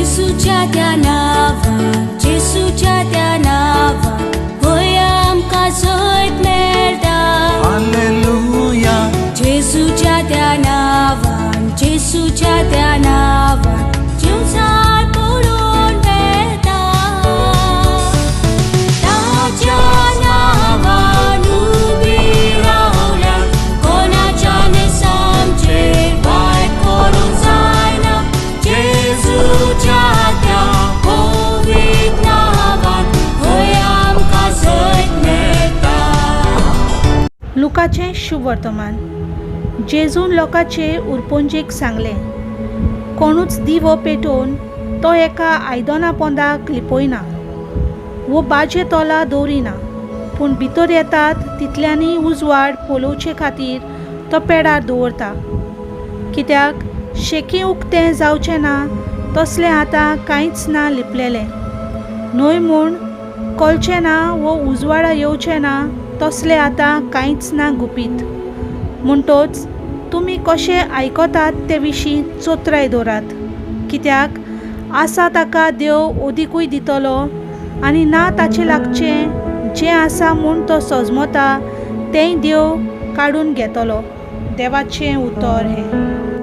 जेसूच्या त्या नांवान, जेसूच्या त्या नांवान, हय आमकां जैत मेळटा. हालेलुया. जेसूच्या त्या नांवान, जेसूच्या त्या नांवान, जिवसार पळोवन वेता. ताच्या नांवान उबी रावल्यार कोणाच्यान आमचेर वायट करूंक जायना. जेजूच्या त्या पवित्र नांवान हय आमकां जैत मेळटा. लुकाचें शुभवर्तमान. जेजून लोकाचे उरपोंजेक सांगलें, कोणूच दिवो पेटोवन तो एका आयदना पोंदाक लिपयना वो बाजे तोला दवरिना, पूण भितर येतात तितल्यांनी उजवाड पळोवचे खातीर तो पेडार दवरता. कित्याक शेकी उक्तें जावचें ना तसलें आतां कांयच ना लिपलेलें, न्हय म्हूण कळचें ना वो उजवाडा येवचें ना तसलें आतां कांयच ना गुपीत. म्हणटोच तुमी कशें आयकतात ते विशीं चोत्राय दवरात, कित्याक आसा ताका देव अदिकूय दितलो आनी ना ताचे लागचें जें आसा म्हूण तो सजमता तेंय देव काडून घेतलो. देवाचें उतर हें.